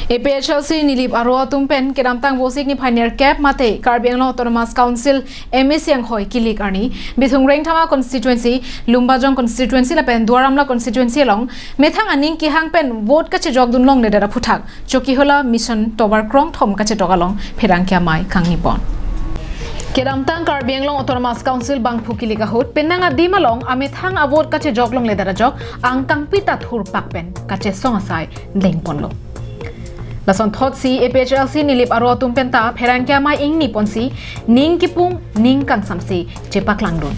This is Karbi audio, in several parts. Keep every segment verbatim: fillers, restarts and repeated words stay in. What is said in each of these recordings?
A P H L C Nilip aro atum pen kedamtang Vosik niphai nerkep mate Karbi Anglong Autonomous Council M A C anghoi kilik arni Bithung Rengthama constituency, Lumbajong constituency lapen Duar Amla constituency along methang aning kehang pen vote kachejokdun longledet aphuthak Chokihola Mission Tovar krongthom kachetok along pherangke amei kangni pon. Kedamtang Karbi Anglong Autonomous Council bangphu kilik ahut penang adim along amethang avote kachejok longledet ajok angkangpi ta thurpak pen kachesong asai dengponlo. Lason thotsi A P H L C Nilip aro atum penta pherangke amei ingni ponsi ning kipung ning kangsamsi chepaklangdun.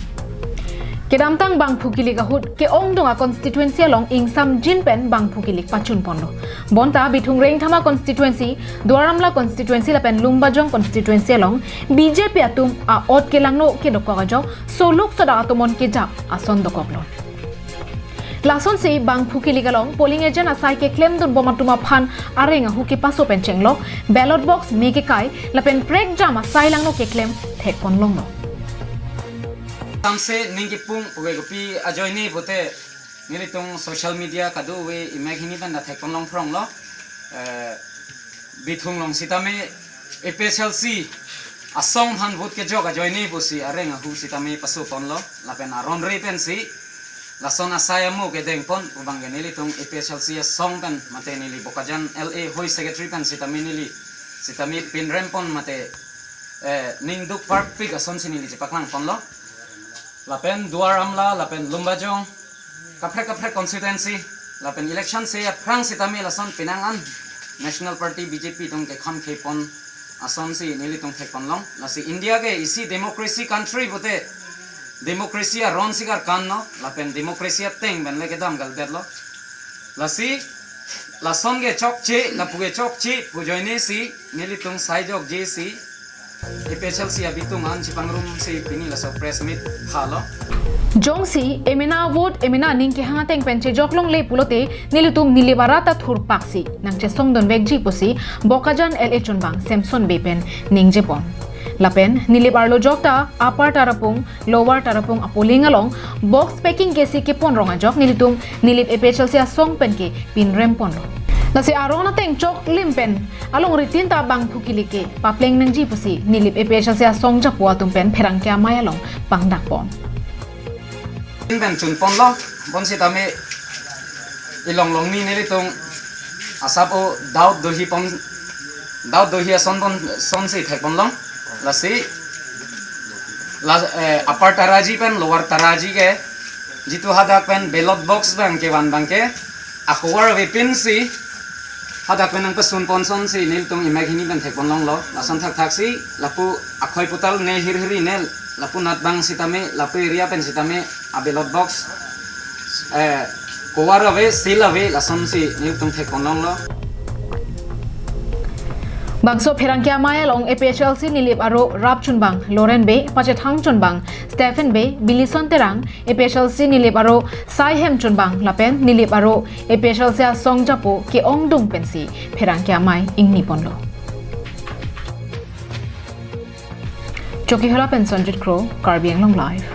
Kedamtang bangphu kilik ahut ke-ongdung a constituency along ingsamjin pen bangphu kilik pachun ponlo. Bonta Bithung Rengthama constituency, Duar Amla constituency lapen Lumbajong constituency along B J P atum a-ot kelangno kedokok ajok soluk sodak atum on kejap ason dokoklo. Lasonsi bangphu kilik along polling agent asai keklemdun bom atum aphan areng ahu kepaso pen chenglok, ballot box me kekai lapen prekjam asai langno keklem thekpon longlo. Tamse ning kipung ove kopi ajoine pute nelitum social media kado-ove imek hini pen ta thekpon long phronglo. Eh, Bithung along sitame A P H L C asong aphan vote kejok ajoine pusi areng ahu sitame paso ponlo lapen aron re pensi lason asai amo kedengpon pu abangke nelitum A P H L C asong pen mate neli Bokajan L A hoi secretary pen sitame neli sitame pinrem pon mate, eh, ning duk parpik asonsi neli chepaklang ponlo. Lapen Duar Amla lapen Lumbajong kaprek kaprek constituency lapen election se aphrang sitame lason penang an National Party B J P atum kekham khepon asonsi nelitum thekpon long. Lasi India ke isi democracy country pute democracy aron si karkan no lapen democracy ateng pen le kedam kaldetlo. Lasi lason ke chokche lapu ke chokche pu ajoine si nelitum sai jokje si A P H L C abitung an chepangrumsi pini laso press meet phalo. Jongsi emena vote emena ning kehang ateng pen chejok longle pulote nelitum Nilip arat ta thurpaksi nangchesongdun vekji pusi Bokajan L A chunbang Samson Bey pen ningjepon. Lapen Nilip arlo jokta Upper Tarapung, Lower Tarapung a-polling along box packing kesi kepon rong ajok nelitum Nilip A P H L C asong pen ke pinrem ponlo. Lasi aron ateng choklim pen alongri tin ta bangphu kilik ke papleng nangji pusi Nilip A P H L C asong japo atum pen pherangke amei along pangdak pon. Tin pen chun ponlo, bonsitame ilong longni nelitum asap o doubt dohi pon, doubt dohi ason pon sonsi thekpon long. Lasi la, eh, Upper Taraji pen Lower Taraji ke jitu hadak pen ballot box abang kevan abangke a-cover avepinsi hadak pen nangpasun pon sonsi nelitum imek hini pen thekpon longlo. Lason thakthaksi lapu akhoi putal ne hirhiri ne lapu nat abang sitame lapu area pen sitame a-ballot box, eh, cover ave, seal ave, lasonsi nelitum thekpon longlo. Bangso pherangke amei along A P H L C Nilip aro rapchunbang Loren Bey, pachethang chunbang Stephen Bey, Bilison Terang, A P H L C Nilip aro saihem chunbang lapen Nilip aro A P H L C asong japo ke-ongdung pensi pherangke amei ingni ponlo. Chokihola pen Sonjit Kro, Karbi Anglong Live.